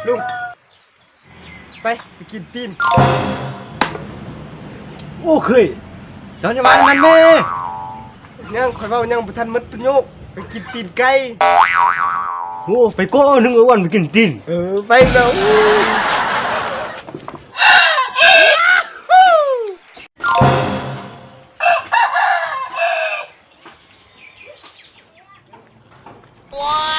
ລຸງ ໄປ ໄປກິນຕີນ. ໂອ້ ເຄີຍ ເຈົ້າຢ່າວ່ານຳແມ່. ຍັງ ຂ້ອຍເວົ້າຍັງບໍ່ທັນໝົດປະໂຫຍກ ໄປກິນຕີນໄກ່. ໂອ້ ໄປໂກ້ໜຶ່ງ ອ້ວນໄປກິນຕີນ. ເອີ ໄປແລ້ວ. ວ້າ